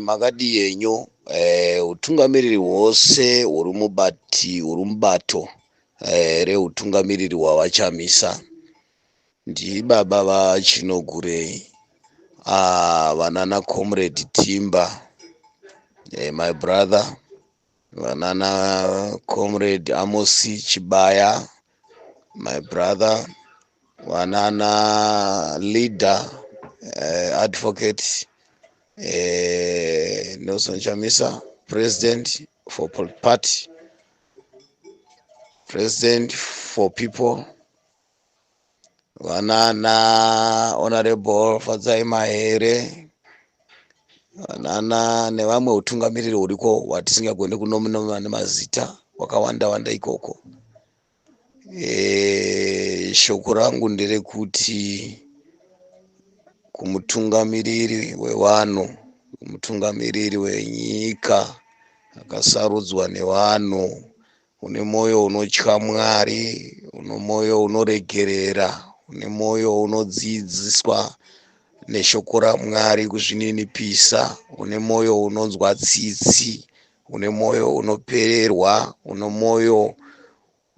Makadii henyu? Hutungamiriri hwose huri mubati huri mubato rehutungamiriri hwaVaChamisa. Ndibaba vaChinogurei, vanana Comrade Timba, my brother, vanana Comrade Amos Chibaya, my brother, vanana leader Advocate Nelson Chamisa, president for party, president for people, vanana Honorable Fadzai Mahere, vanana nevamwe hutungamiriri huriko hwatisingagoni kunominoma nemazita, hwakawanda wanda ikoko. Shoko rangu nderekuti kumutungamiriri wevanhu, kumutungamiriri wenyika akasarudzwa nevanhu, une mwoyo unotya Mwari, une mwoyo unoregerera, une mwoyo unodzidziswa neshoko raMwari kuzvininipisa, une mwoyo unonzwa tsitsi, une mwoyo unopererwa, une mwoyo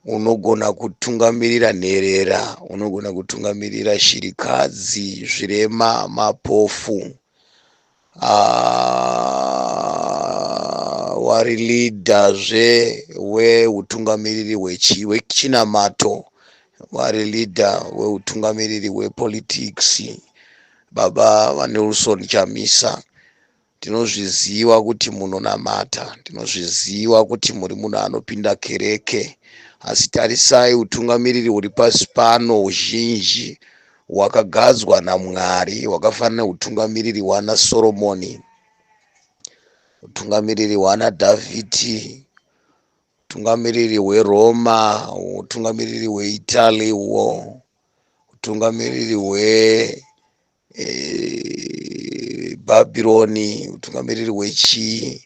unogona kutungamirira nherera, unogona kutungamirira shirikadzi, zvirema, mapofu, wari leader zve weutungamiriri hwechinamato, wari leader weutungamiriri hwepolitics, baba vaNelson Chamisa. Tinozviziva kuti munonamata, tinozviziva kuti muri munhu anopinda kereke, asi tarisai utungamiriri huri pasi pano huzhinji hwakagadzwa naMwari hwakafanana neutungamiriri hwana Soromoni, utungamiriri hwana Dhavhidhi, utungamiriri hweRoma, utungamiriri hweItaly uhwo, utungamiriri hwe Bhabhironi, utungamiriri hwechii.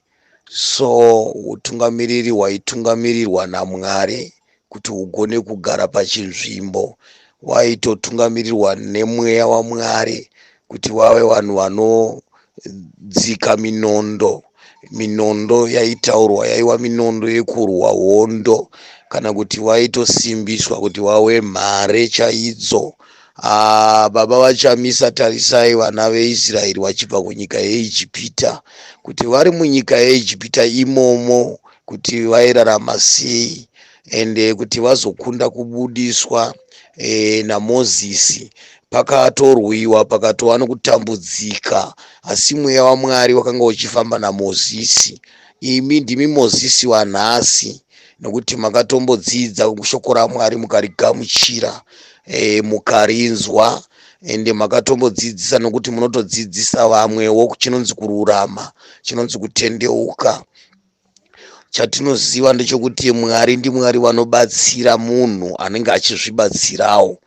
So utungamiriri hwaitungamirirwa naMwari kuti hugone kugara pachinzvimbo, waitotungamirirwa nemweya waMwari kuti vave vanhu vanodzika minondo. Minondo yaitaurwa yaiva minondo yekurwa hondo, kana kuti vaitosimbiswa kuti vave mhare chaidzo. Baba vaChamisa, tarisai vana veIsraeri vachibva kunyika yeIjipita, kuti vari munyika yeIjipita imomo kuti vairarama sei, ende kuti vazokunda kubudiswa naMozisi, pakatorwiwa, pakatova nokutambudzika, asi mweya waMwari wakanga uchifamba naMozisi. Imi ndimi Mozisi wanhasi, nokuti makatombodzidza shoko raMwari, mukarigamuchira, mukarinzwa, ende makatombodzidzisa, nokuti munotodzidzisa vamwewo chinonzi kururama, chinonzi kutendeuka. Chatinoziva ndechekuti Mwari ndiMwari vanobatsira munhu anenge achizvibatsirawo,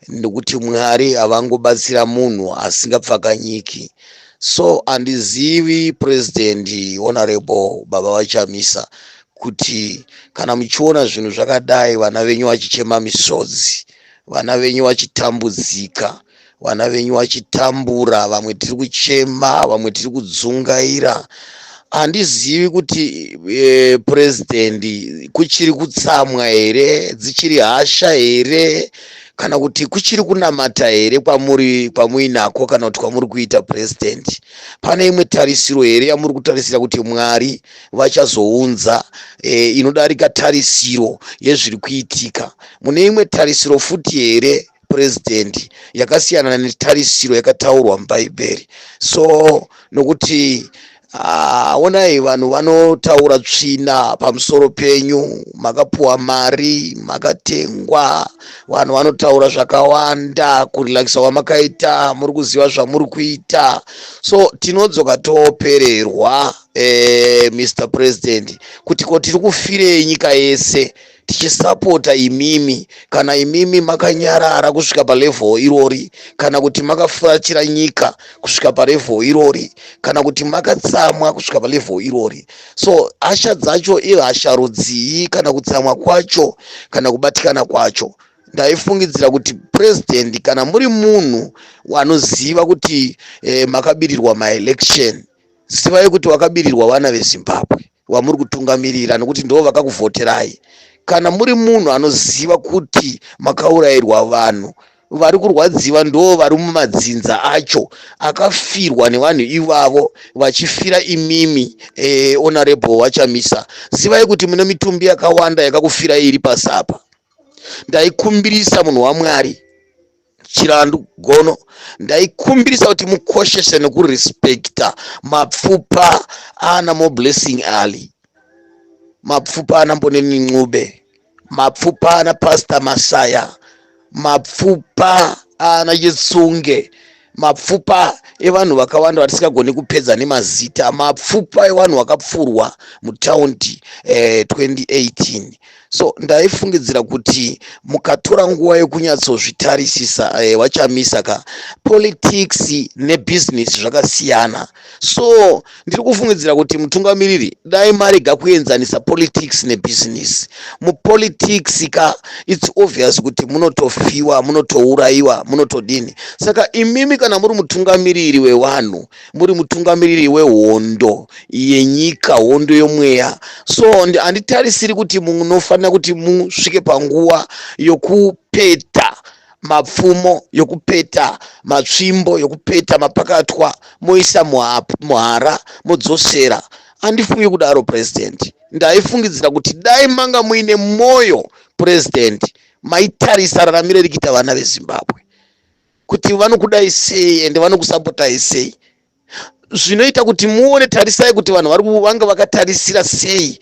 nekuti Mwari havangobatsira munhu asingapfakanyiki. So handizivi, President Honorable baba vaChamisa, kuti kana muchiona zvinhu zvakadai, vana venyu vachichema misodzi, vana venyu vachitambudzika, vana venyu vachitambura, vamwe tiri kuchema, vamwe tiri kudzungaira, handizivi kuti President, kuchiri kutsamwa here, dzichiri hasha here, kana kuti kuchiri kunamata here kwamuri kwamuinako, kana kuti kwamuri kuita, President? Pane imwe tarisiro here yamuri kutarisira kuti Mwari vachazounza inodarika tarisiro yezviri kuitika? Mune imwe tarisiro futi here, President, yakasiyana netarisiro yakataurwa muBhaibheri? So nokuti onai vanhu vanotaura tsvina pamusoro penyu, makapuwa mari, makatengwa. Vanhu vanotaura zvakawanda, kurelaxa kwamakaita, muri kuziva zvamuri kuita. So tinodzoka topererwa, Mr President, kuti ko tiri kufirei nyika yese tichisapota imimi, kana imimi makanyarara kusvika palevel irori, kana kuti makafuratira nyika kusvika palevel irori, kana kuti makatsamwa kusvika palevel irori? So hasha dzacho ihasha rudzii, kana kutsamwa kwacho, kana kubatikana kwacho? Ndaifungidzira kuti, President, kana muri munhu anoziva kuti makabirirwa maelection. Zivai kuti wakabirirwa vana veZimbabwe wamuri kutungamirira nokuti ndo vakakuvhoterai. Kana muri munhu anoziva kuti makaurayirwa vanhu vari kurwadziwa, ndo vari mumadzinza acho akafirwa nevanhu ivavo vachifira imimi, honorable vaChamisa, zivai kuti mune mitumbi yakawanda yakakufirai iri pasi apa. Ndaikumbirisa, munhu waMwari Chirandu Gono, ndaikumbirisa kuti mukoshese nekurespekta mapfupa ana Moreblessing Ali, mapfupa ana Mboneni Ncube, mapfupa ana Pastor Masaya, mapfupa ana Chitsunge, mapfupa evanhu vakawanda vatisingagoni kupedza nemazita, mapfupa evanhu vakapfurwa mutaundi 2018. So ndaifungidzira kuti mukatora nguva yekunyatsozvitarisisa, vaChamisa ka, politics nebusiness zvakasiyana. So ndiri kufungidzira kuti, mutungamiriri, dai marega kuenzanisa politics nebusiness. Mupolitics ka, it's obvious kuti munotofiwa, munotourayiwa, munotodini. Saka imimi kana muri mutungamiriri wevanhu, muri mutungamiriri wehondo yenyika, hondo yomweya, so handitarisiri kuti munofanira kuti musvike panguva yokupeta mapfumo, yokupeta matsvimbo, yokupeta mapakatwa, moisa muhara, modzosera. Handifungi kudaro, President. Ndaifungidzira kuti dai manga muine mwoyo, President, maitarisa raramiro iri kuita vana veZimbabwe, kuti vanokudai sei ende vanokusapotai sei, zvinoita kuti muone. Tarisai kuti vanhu vari vanga vakatarisira sei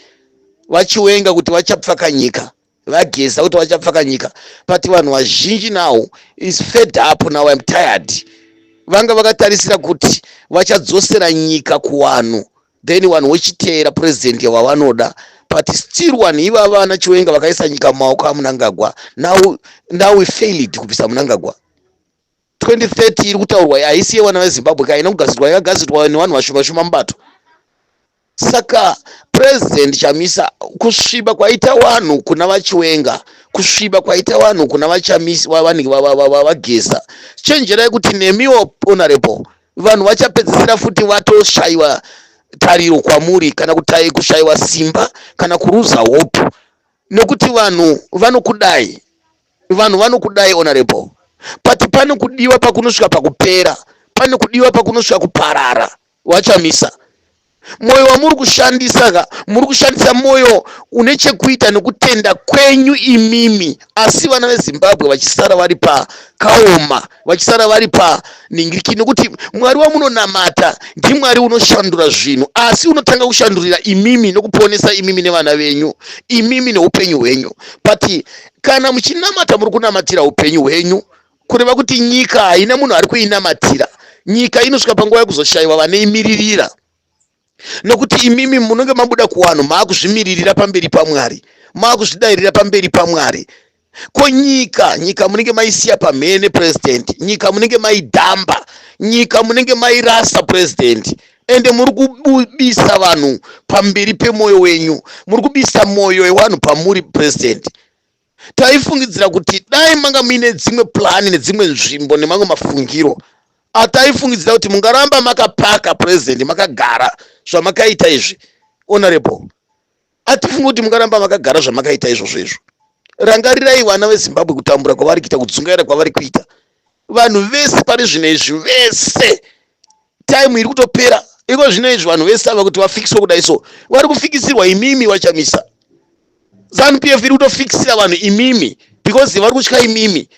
vaChiwenga kuti vachapfakanyika, vaGeza kuti vachapfakanyika, but vanhu vazhinji now is fed up. Now I'm tired. Vanga vakatarisira kuti vachadzosera nyika kuvanhu, then vanhu vochiteera purezidendi wavanoda, but still vanhu ivava vana Chiwenga vakaisa nyika mumaoko aMunangagwa. Now we failed kubvisa Munangagwa. 2030 iri kutaurwa haisi yevana veZimbabwe ka, inogadzirwa, yakagadzirwa nevanhu vashoma shoma mubato. Saka President Chamisa, kusviba kwaita vanhu kuna vaChiwenga, kusviba kwaita vanhu kuna vaChamisa, vaGeza, chenjerai kuti nemiwo, honorable, vanhu vachapedzisira futi vatoshayiwa tariro kwamuri, kana kuti kushayiwa simba, kana kuruza hope, nekuti vanhu vanokudai, vanhu vanokudai, honorable, but pane kudiwa pakunosvika pakupera, pane kudiwa pakunosvika kuparara. WaChamisa, mwoyo wamuri kushandisa ka, muri kushandisa mwoyo une chekuita nekutenda kwenyu imimi, asi vana veZimbabwe vachisara vari pakaoma, vachisara vari panhingiriki, nekuti Mwari wamunonamata ndiMwari unoshandura zvinhu, asi unotanga kushandurira imimi nokuponesa imimi nevana venyu, imimi neupenyu hwenyu. But kana muchinamata, muri kunamatira upenyu hwenyu, kureva kuti nyika haina munhu ari kuinamatira. Nyika inosvika panguva yekuzoshayiwa vanoimiririra, nokuti imimi munenge mabuda kuvanhu, maakuzvimiririra pamberi paMwari, maakuzvidairira pamberi paMwari. Ko nyika, nyika munenge maisiya pamhene, President. Nyika munenge maidhamba, nyika munenge mairasa, President. Ende muri kubisa vanhu pamberi pemwoyo wenyu, muri kubisa mwoyo wevanhu pamuri, President. Taifungidzira kuti dai manga muine dzimwe plani nedzimwe nzvimbo nemamwe mafungiro ataifungidzira kuti mungaramba makapaka, President, makagara zvamakaita izvi. Honorable, atifungi kuti mungaramba makagara zvamakaita izvozvo izvo. Rangarirai vana veZimbabwe, kutambura kwavari kuita, kudzungaira kwavari kuita vanhu vese pari zvino izvi. Vese, time iri kutopera iko zvino izvi. Vanhu vese ava kuti vafikiswe kudai, so vari kufikisirwa imimi, vaChamisa. ZANU PF iri kutofikisira vanhu imimi because vari kutya imimi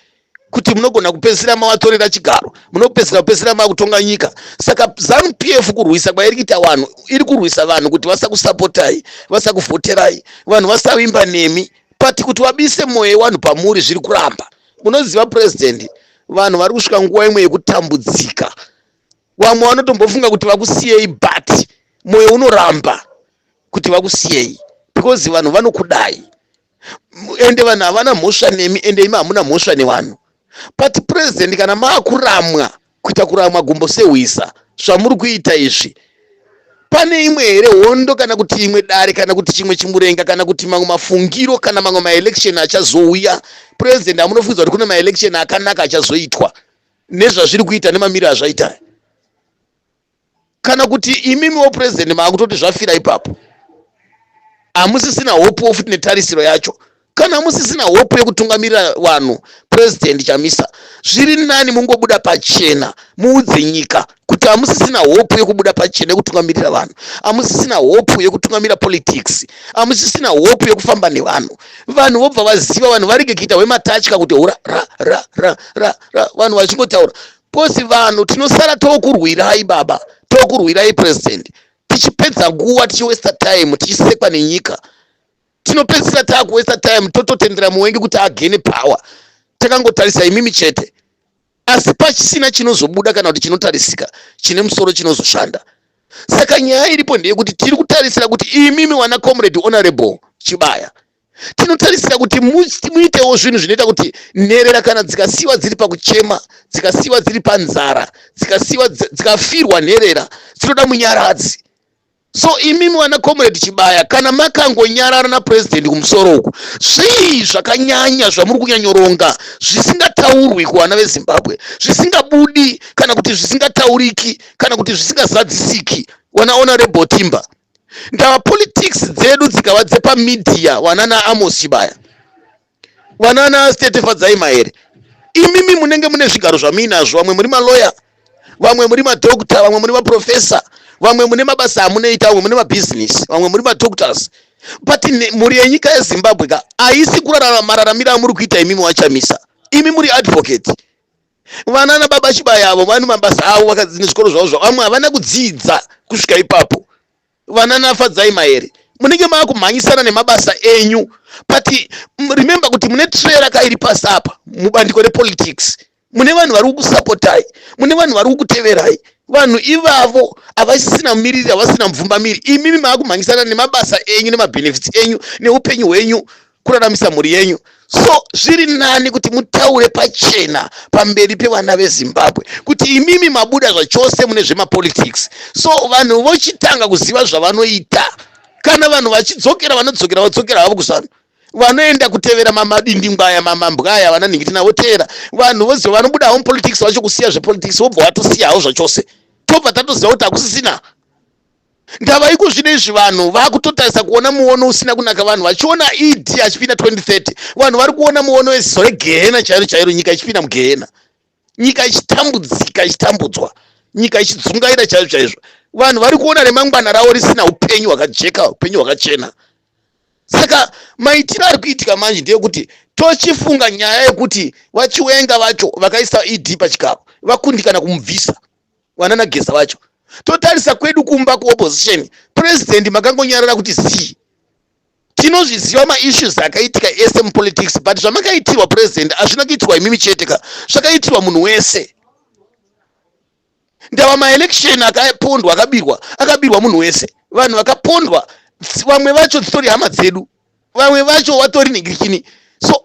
kuti munogona kupedzisira mavatorera chigaro, munopedzisira kupedzisira makutonga nyika. Saka ZANU PF kurwisa kwairi kuita vanhu, iri kurwisa vanhu kuti vasakusapotai, vasakuvhoterai, vanhu vasavimba nemi, but kuti vabise mwoyo yevanhu pamuri zviri kuramba. Munoziva, President, vanhu vari kusvika nguva imwe yekutambudzika. Vamwe vanotombofunga kuti vakusiyei, but mwoyo unoramba kuti vakusiyei because vanhu vanokudai, ende vanhu havana mhosva nemi, ende imi hamuna mhosva nevanhu. But President, kana maakuramwa, kuita kuramwa gumbo sehwisa zvamuri kuita izvi, pane imwe here hondo, kana kuti imwe dare, kana kuti chimwe chimurenga, kana kuti mamwe mafungiro, kana mamwe maelection achazouya, President, amunofungidza kuti kune maelection akanaka achazoitwa nezvazviri kuita nemamiriro azvaita? Kana kuti imimiwo president maakutoti zvafira ipapo, hamusisina hope futi netarisiro yacho. Kana musisina hope yekutungamirira vanhu, President Chamisa, zviri nani mungobuda pachena muudze nyika kuti hamusisina hope yekubuda pachena yekutungamirira vanhu, hamusisina hope yekutungamira politics, hamusisina hope yekufamba nevanhu. Vanhu vobva vaziva, vanhu varege kuita hwematatya kuti hura ra ra ra ra ra, vanhu vachingotaura posi. Vanhu tinosara tokurwirai baba, tokurwirai president, tichipedza nguva, tichiwesta time, tichisekwa nenyika. Tinopedzisira taakuwesta time, tototendera muwengi kuti againe power, takangotarisa imimi chete, asi pachisina chinozobuda kana kuti chinotarisika chine musoro chinozoshanda. Saka nyaya iripo ndeyekuti tiri kutarisira kuti imimi wana Comrade Honorable Chibaya, tinotarisira kuti muitewo zvinhu zvinoita kuti nherera kana dzikasiyiwa dziri pakuchema, dzikasiyiwa dziri panzara, dzikasiyiwa dzikafirwa, nherera dzinoda munyaradzi. So imimi vana Comrade Chibaya, kana makangonyarara napurezidendi kumusoro uku, zvii zvakanyanya zvamuri kunyanyoronga zvisingataurwi kuvana veZimbabwe, zvisingabudi kana kuti zvisingatauriki kana kuti zvisingazadzisiki? Wana Honorable Timba, ndava politics dzedu dzikava dzepamedia, wanana Amos Chibaya, vanana State Fadzai Mahere, imimi munenge mune zvigaro zvamuinazvo, vamwe muri maloya, vamwe muri madoctor, vamwe muri maprofesa, vamwe mune mabasa amunoita, vamwe mune mabhizinesi, vamwe muri madoctors, but mhuri yenyika yeZimbabwe ka haisi kurarama mararamiro amuri kuita imimi. WaChamisa, imi muri advocate, vanana baba Chibaya avo vane mabasa avo, vakadzine zvikoro zvavo zvavo, vamwe havana kudzidza kusvika ipapo. Vanana Fadzai Mahere, munenge maakumhanyisana nemabasa enyu, but remember kuti mune trera kairi pasi apa mubandiko repolitics, mune vanhu vari kukusapotai, mune vanhu vari kukuteverai. Vanhu ivavo havasisina mumiriri, havasina mubvumbamiri. Imimi maakumhanyisana nemabasa enyu nemabhenefits enyu neupenyu hwenyu, kuraramisa mhuri yenyu. So zviri nani kuti mutaure pachena pamberi pevana veZimbabwe kuti imimi mabuda zvachose mune zvemapolitics, so vanhu vochitanga kuziva zvavanoita. Kana vanhu vachidzokera, vanodzokera, vodzokera havo kuZANU, vanoenda kutevera mamadindingwaya, mamambwaya, vana nhingitina votevera. Vanhu voziva, vanobuda havo mupolitics vacho, kusiya zvepolitics, vobva vatosiya havo zvachose, tobva tatoziva kuti hakusisina ndava iko. Zvino izvi vanhu vakutotarisa kuona muono usina kunaka. Vanhu vachiona ED achipinda 2030, vanhu vari kuona muono weziso regehena chairo chairo, nyika ichipinda mugehena, nyika ichitambudzika, ichitambudzwa, nyika ichidzungaira chaizvo chaizvo. Vanhu vari kuona remangwana ravo risina upenyu hwakajeka, upenyu hwakachena. Saka maitiro ari kuitika manje ndeyekuti tochifunga nyaya yekuti vaChiwenga vacho vakaisa ED pachigaro, vakundikana kumubvisa. Vanana Geza vacho, totarisa kwedu kumba kuopposition, president, makangonyarara kuti zii. Tinozviziva maissues akaitika ese mupolitics, but zvamakaitirwa, president, hazvina kuitirwa imimi chete ka, zvakaitirwa munhu wese. Ndava maelection akapondwa, akabirwa, akabirwa munhu wese. Vanhu vakapondwa, vamwe vacho dzitori hama dzedu, vamwe vacho vatori ningirikini. So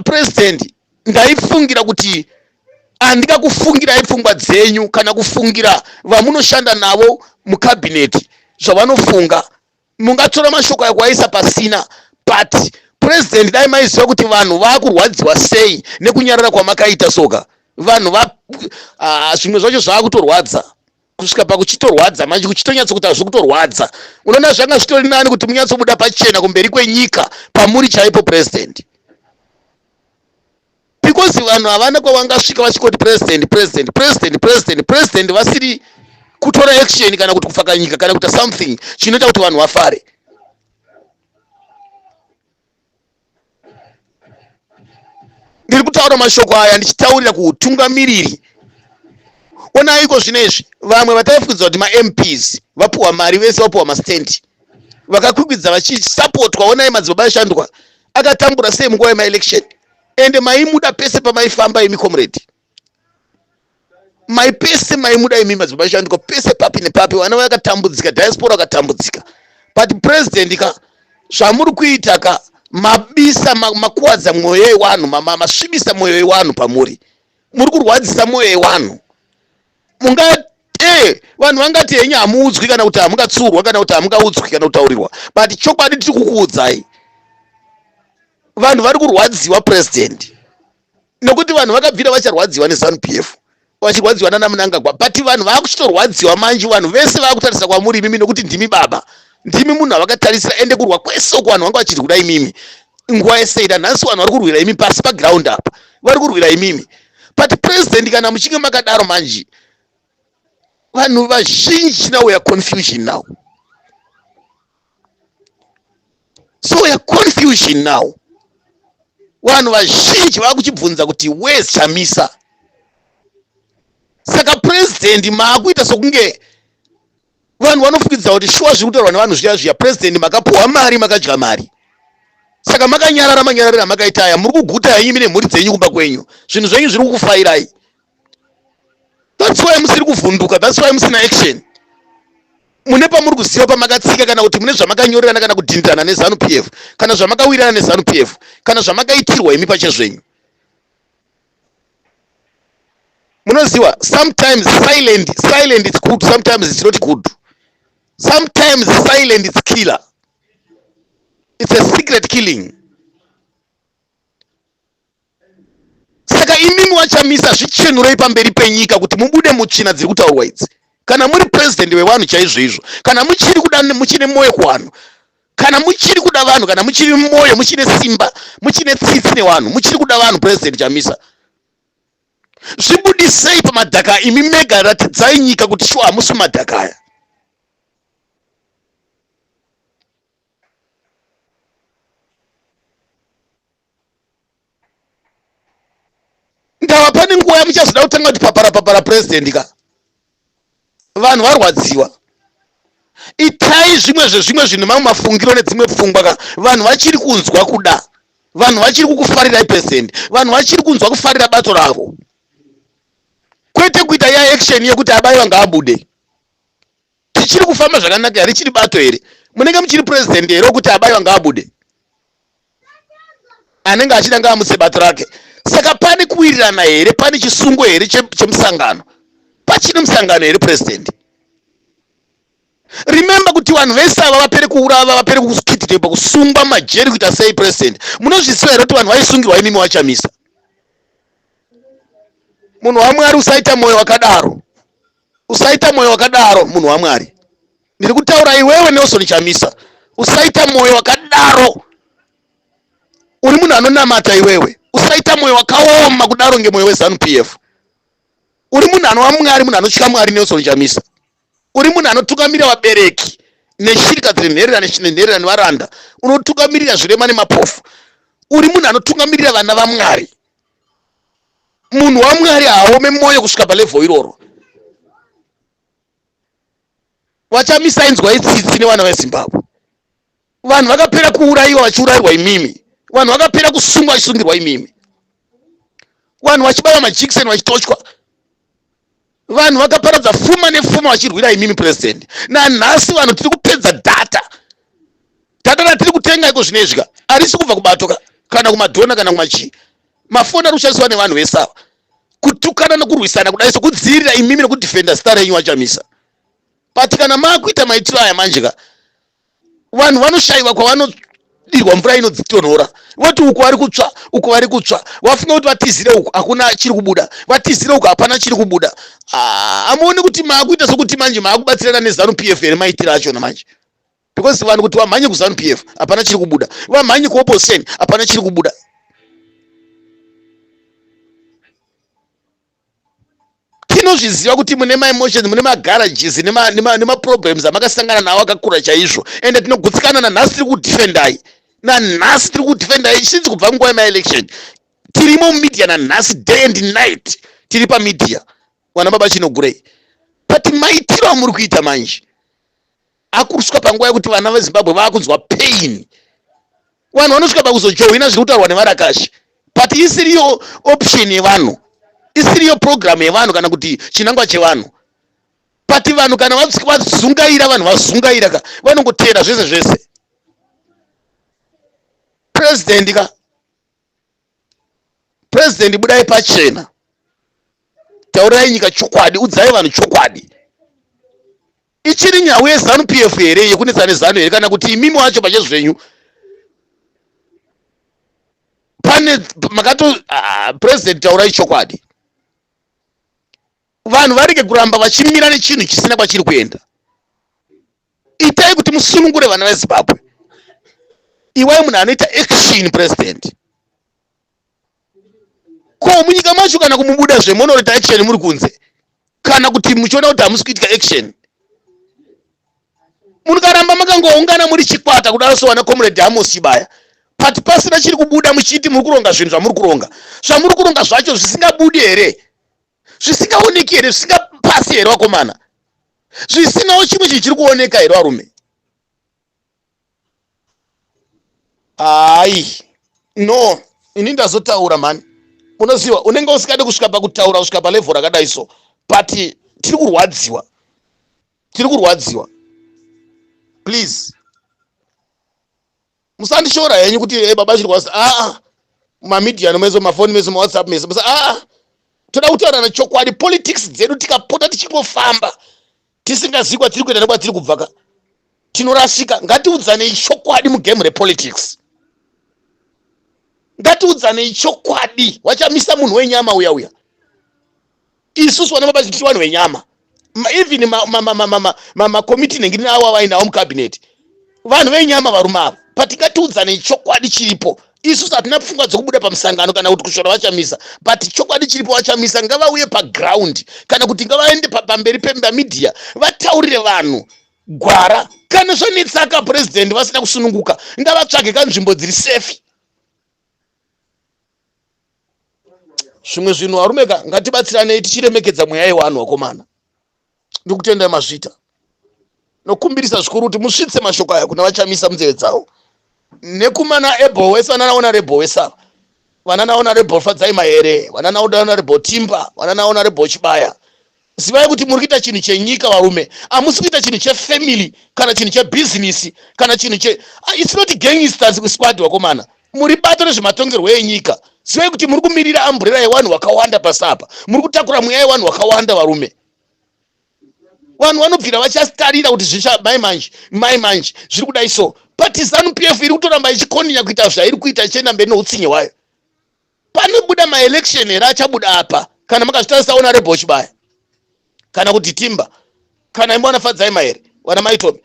president, ndaifungira kuti handikakufungirai pfungwa dzenyu kana kufungira vamunoshanda navo mukabhineti zvavanofunga, mungatora mashoko akuaisa pasina. But president, dai maiziva kuti vanhu vakurwadziwa sei nekunyarara kwamakaita. Soka vanhu va zvimwe zvacho zvaakutorwadza kusvika pakuchitorwadza manje, kuchitonyatso kuti hazvi kutorwadza. Unoona zvanga zvitori nani kuti munyatsobuda pachena kumberi kwenyika pamuri chaipo, president, because vanhu havana kwavangasvika vachingoti president, president, president, president, president, vasiri kutora action kana kuti kupfakanyika kana kuita something chinoita kuti vanhu vafare. Ndiri kutaura mashoko aya ndichitaurira kuutungamiriri. Onaiko zvino izvi, vamwe vataifukidzwa kuti maMPs vapiwa mari, vese vapiwa mastendi, vakakwikwidza vachisapotwa. Onai madzibaba ashandwa akatambura sei munguva yemaelection, ende maimuda pese pamaifamba imi comrade, mai pese maimuda imi madzibaba ashandwa, pese papi nepapi. Vana vakatambudzika, diaspora vakatambudzika, but president ka, zvamuri kuita ka, mabisa, makuwadza mwoyo yevanhu, masvibisa mwoyo yevanhu pamuri, muri kurwadzisa mwoyo yevanhu. Munga vanhu vangati henyu hamuudzwi kana kuti hamungatsurwa kana kuti hamungaudzwi kana kutaurirwa, but chokwadi tiri kukuudzai, vanhu vari kurwadziwa, president, nokuti vanhu vakabvira vacharwadziwa neZANU PF. Vachirwadziwa nana Mnangagwa, but vanhu vakuchitorwadziwa manje. Vanhu vese vakutarisa kwamuri imimi, nokuti ndimi baba, ndimi munhu avakatarisira. Ende kurwa kwese uku vanhu vanga vachirwira imimi nguva yese ida. Nhasi vanhu vari kurwira imi pasi paground apa, vari kurwira imimi. But president, kana muchinge makadaro manje, vanhu vazhinji now we are confusion now. So we are confusion now. Vanhu vazhinji vakuchibvunza kuti, "Where's Chamisa?" Saka president, maakuita sokunge vanhu vanofukidza kuti shuwa zviri kutaurwa nevanhu zviya zviya. President, makapuhwa mari, makadya mari, saka makanyarara. Manyararira makaita aya, muri kuguta henyu mine mhuri dzenyu kumba kwenyu, zvinhu zvenyu zviri kukufairai. That's why musiri kuvhunduka, that's why musina action. Mune pamuri kuziva pamakatsika, kana kuti mune zvamakanyorerana kana kudhindirana neZANU PF, kana zvamakawirirana neZANU PF, kana zvamakaitirwa imi pachezvenyu. Munoziva, sometimes silent is good, sometimes it's not good. Sometimes silent is killer, it's a secret killing. Saka imimi waChamisa, zvichenurei pamberi penyika kuti mubude mutsvina dziri kutaurwa idzi. Kana muri president wevanhu chaizvo izvo, kana muchiri kuda, muchine mwoyo kuvanhu, kana muchiri kuda vanhu, kana muchiri mwoyo, muchine simba, muchine tsitsi nevanhu, muchiri kuda vanhu, President Chamisa, zvibudisei pamadhaka imi mega. Ratidzai nyika kuti shuwa hamusi mumadhaka aya. Ndava pane nguva yamuchazoda kutanga kuti papara papara, president ka, vanhu varwadziwa. Itai zvimwe zvezvimwe zvinhu, mamwe mafungiro nedzimwe pfungwa ka. Vanhu vachiri kunzwa kuda, vanhu vachiri kukufarirai, president. Vanhu vachiri kunzwa kufarira bato ravo, kwete kuita ya action yekuti abayiwa ngaabude. Tichiri kufamba zvakanaka here? Richiri bato here? Munenge muchiri president here wekuti abayiwa ngaabude, anenge achida ngaamutse bato rake? Saka pane kuwirirana here? Pane chisungo here chemusangano? Pachine musangano here, president? Remember kuti vanhu vese ava vapere kuurava, vapere kukidnapa, kusungwa majeri, kuita sei, president? Munozviziva here kuti vanhu vaisungirwa imimi waChamisa? Munhu waMwari, usaita mwoyo wakadaro, usaita mwoyo wakadaro, munhu waMwari. Ndiri kutaura iwewe Nelson Chamisa, usaita mwoyo wakadaro. Uri munhu anonamata iwewe, usaita mwoyo wakaoma kudaro ngemwoyo weZANU PF. Uri munhu anova Mwari, munhu anotya Mwari. Nelson Chamisa, uri munhu anotungamirira vabereki neshirikadzi nenherera nenherera nevaranda, unotungamirira zvirema nemapofu. Uri munhu anotungamirira vana vaMwari. Munhu waMwari haome mwoyo kusvika palevel iroro. VaChamisa, inzwai tsitsi nevana veZimbabwe. Vanhu vakapera kuurayiwa vachiurayirwa imimi, vanhu vakapera kusungwa vachisungirwa imimi, vanhu vachibaiwa majikiseni vachitochwa, vanhu vakaparadza fuma nefuma vachirwira imimi, president. Nanhasi vanhu tiri kupedza data. Data ratiri kutenga iko zvino izvi ka, harisi kubva kubato ka, kana kumadhona, kana kumachii. Mafoni ari kushandiswa nevanhu vese ava kutukana nokurwisana kudai, sokudzivirira imimi nokudefenda zita renyu, vaChamisa. But kana maakuita maitiro aya manje ka, vanhu vanoshayiwa kwavanodirwa mvura inodzitonhora. Voti uku vari kutsva, uku vari kutsva, vafunga kuti vatizire uku, hakuna chiri kubuda, vatizire uku, hapana chiri kubuda. Hamuoni kuti maakuita sokuti manje maakubatsirana neZANU PF here, maitiro achona manje? Because vanhu kuti vamhanye kuZANU PF, hapana chiri kubuda, vamhanye kuopposition, hapana chiri kubuda. Tinozviziva kuti mune maemotions, mune magrudges nemaproblems amakasangana nawo akakura chaizvo, ende tinogutsikana. Nanhasi tiri kudefendai, nanhasi tiri kudefendai since kubva nguva yemaelection. Tirimo mumedia nanhasi, day and night tiri pamedia, vana baba Chinogurei. But maitiro amuri kuita manje akuruswa panguva yekuti vana veZimbabwe vaakunzwa pain. Vanhu vanosvika pakuzojoina zviri kutaurwa nevarakashi, but isiriyo option yevanhu, isiriyo program yevanhu, kana kuti chinangwa chevanhu. But vanhu kana vazungaira, vanhu vazungaira ka, vanongotera zvese zvese. President ka, president, budai pachena, taurai nyika chokwadi, udzai vanhu chokwadi. Ichiri nhau yeZANU PF here, yekunetsa neZANU here, kana kuti imimi wacho pachezvenyu pane makato? President, taurai chokwadi. Vanhu varege kuramba vachimira nechinhu chisina kwachiri kuenda. Itai kuti musunungure vana veZimbabwe. Iwai munhu anoita action, president. Ko munyika macho kana kumubuda zvemunoita action muri kunze, kana kuti muchiona kuti hamusi kuitika action, munokaramba makangoungana muri chikwata kudaro so vana Comrade Amos Chibaya, but pasina chiri kubuda, muchiti muri kuronga zvinhu zvamuri kuronga, zvamuri kuronga zvacho zvisingabudi here, zvisingaoneki here, zvisingapasi here, vakomana, zvisinawo chimwe chinhu chiri kuoneka here, varume? Hai, no, ini ndazotaura mhani. Unoziva, unenge usingade kusvika pakutaura kusvika palevel rakadai so, but tiri kurwadziwa, tiri kurwadziwa. Please musandishora henyu kuti hey, baba chiri kwasa. Aa, mamedia nomeso, mafoni meso, maWhatsApp meso, musa. Aa, toda kutaura nechokwadi. Politics dzedu tikapota tichingofamba tisingazivi kwatiri kuenda nekwatiri kubva ka, tinorasika. Ngatiudzanei chokwadi mugame repolitics, ngatiudzanei chokwadi. Wachamisa munhu wenyama uya uya. Isusu vana baba tiri vanhu venyama. Even makomiti nenge awa vainawo mucabinet, vanhu venyama varume ava. Patingatiudzanei chokwadi chiripo. Isusu hatina pfungwa dzokubuda pamusangano kana kuti kushora vachamisa, but chokwadi chiripo, vachamisa ngavauye paground kana kuti ngavaende pamberi pemamedia vataurire vanhu gwara. Kana zvanetsaka purezidendi vasina kusununguka, ngavatsvage kanzvimbo dziri safe. Zvimwe zvinhu, varume ka, ngatibatsiranei tichiremekedza mweya yevanhu. Vakomana, ndikutendai, mazvita. Nokumbirisa zvikuru kuti musvitse mashoko aya kuna vachamisa munzeve dzavo nekumana ebo wese, vanana honorable wese ava, vanana Honorable Fadzai Mahere, vanana Honorable Timba, vanana Honorable Chibaya. Zivai kuti muri kuita chinhu chenyika, varume. Hamusi kuita chinhu chefamily kana chinhu chebhizinisi kana chinhu che, ah, it's not gangsters squad, vakomana. Muri bato rezvematongerwo enyika. Zivai kuti muri kumirira umbrella yevanhu vakawanda pasapa. Muri kutakura mweya yevanhu vakawanda, varume. Vanhu vanobvira vachatarira kuti zvicha mai manje, mai manje zviri kudai so, but ZANU PF iri kutoramba ichikoninya kuita zvairi kuita, ichienda mberi neutsinye hwayo. Panobuda maelection here achabuda apa? Kana makazvitarisa, Honorable Chibaya kana kuti Timba kana imba vana Fadzai Mahere, vana Maitomi,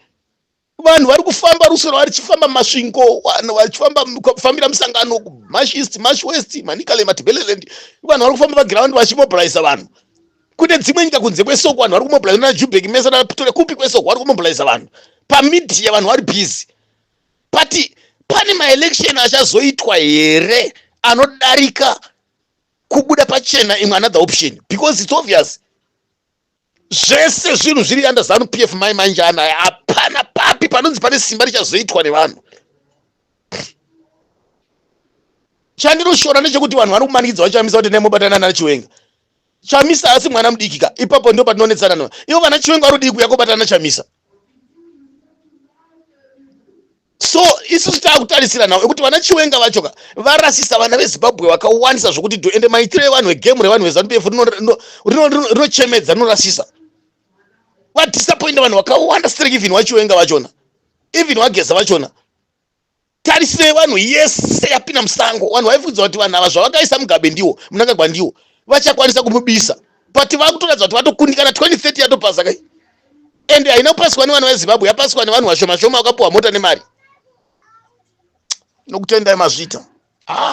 vanhu vari kufamba rusero, vari chifamba Masvingo, vanhu vachifamba kufambira musangano Mash East, Mash West, Manicaland, Matibeleland. Vanhu vari kufamba paground vachimobiliza vanhu. Kune dzimwe nyika kunze kwesoko vanhu vari kumobiliza naJubek mese naPitore, kupi kwesoko vari kumobiliza vanhu pamedia, vanhu vari busy. But pane maelection achazoitwa here anodarika kubuda pachena imwe another option? Because it's obvious, zvese zvinhu zviri under ZANU PF mai manje anaya. Hapana papi panonzi pane simba richazoitwa nevanhu. Chandinoshora ndechekuti vanhu vari kumanikidza vachamisa kuti nemobatana naChiwenga. Chamisa asi mwana mudiki ka. Ipapo ndo patinonetsana no ivo vana Chiwenga vari kudii kuya kobatana naChamisa? So isusu taakutarisira nhau ekuti vana Chiwenga vacho ka varasisa vana veZimbabwe vakawandisa zvokuti do. Ende maitiro evanhu vegame revanhu veZANU PF rinochemedza, rinorasisa. Vadisappointa vanhu vakawanda straight, even waChiwenga vachona, even wageza vachona. Tarisirei vanhu yese yapinda musango. Vanhu vaifudza kuti vanhu ava zvavakaisa Mugabe ndiwo, Mnangagwa ndiwo vachakwanisa kumubisa, but vakutoratidza kuti vatokundikana. 2030 yatopasa kai, ende haina kupaswa nevanhu veZimbabwe, yapaswa nevanhu vashoma shoma vakapiwa mota nemari. Nokutendai, mazvita. Ah.